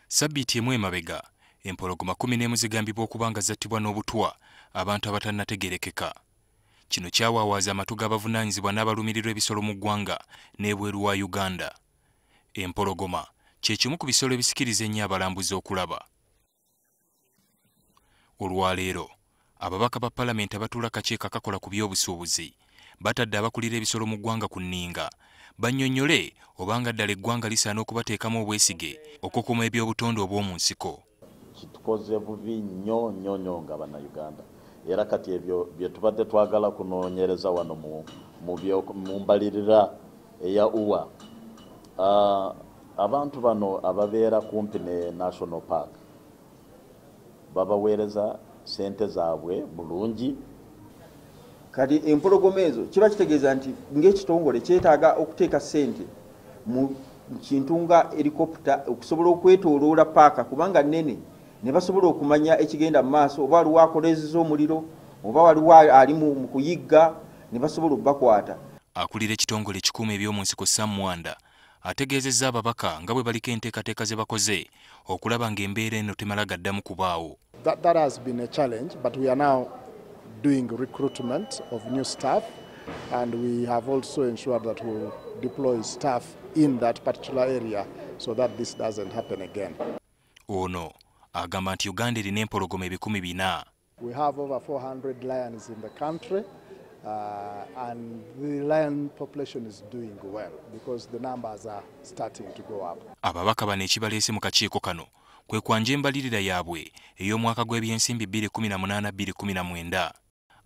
Sabbiiti emu emabega, empologoma 11 zigambibwa okuba nga zattibwa n'obutwa abantu abatannategeerekeka. Kino kyawaawaaza amatu g'abavunaanyizibwa n'abalumirirwa ebisolo mu ggwanga n'ebweru wa Uganda. Empologoma kye kimu ku bisolo ebisikiriza ennyo abalambuzi okulaba. Olwaleero, ababaka ba palamenti abatuula akakiiko akakola ku by'obusuubuzi batadde abakulira ebisolo mu ggwanga ku nninga bannyonnyole obanga ddala eggwanga lisaana okubateekamu obwesige okukuuma ebyobutonde obw'omu nsiko. Kitukoze bubi nnyo nnyo nnyo nga Bannayuganda, era kati ebyo bye tubadde twagala kunoonyereza wano mu mbalirira eya UWA. Abantu bano ababeera kumpi ne National Park babaweereza sente zaabwe bulungi. Kati empologoma ezo kiba kitegeeza nti ng'ekitongole kyetaaga okuteeka ssente mu kintu nga helicopter okusobola okwetooloola paaka, kubanga nnene, ne basobola okumanya ekigenda mu maaso, oba waliwo akoleezeza omuliro oba waliwo ali mu kuyigga, ne basobola okubakwata. Akulira ekitongole ekikuuma eby'omu nsiko Sam Mwanda ategeezezza ababaka nga bwe baliko enteekateeka ze bakoze okulaba ng'embeera eno temala gaddamu kubaawo. That has been a challenge, but we are now doing recruitment of new staff, and we have also ensured that we deploy staff in that particular area so that this doesn't happen again. Ono agamba nti Uganda erina empologoma 400. We have over 400 lions in the country, and the lion population is doing well because the numbers are starting to go up. Ababaka bano ekibaleese mu kakiiko kano kwe kwanja embalirira yaabwe ey'omwaka gw'ebyensimbi 2018-2019.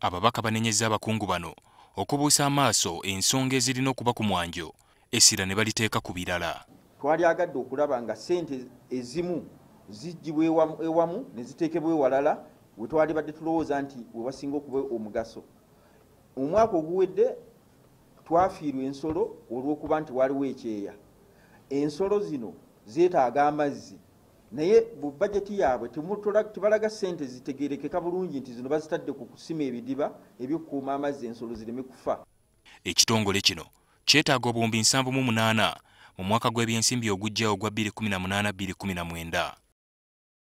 Ababaka banenyezza abakungu bano okubuusa amaaso ensonga ezirina okuba ku mwanjo, essira ne baliteeka ku birala. Twalyagadde okulaba nga ssente ezimu ziggyibwa ewamu ne ziteekebwa ewalala we twalibadde tulowooza nti we wasinga okuba omugaso. Omwaka oguwedde twafiirwa ensolo olw'okuba nti waliwo ekyeya. Ensolo zino zeetaaga amazzi, naye mu bajeti yaabwe tebalaga ssente zitegeerekeka bulungi nti zino bazitadde ku kusima ebidiba eby'okukuuma amazzi ensolo zireme kufa. Ekitongole kino kyetaaga obuwumbi 78 mu mwaka gw'ebyensimbi ogujja ogwa 2018-2019.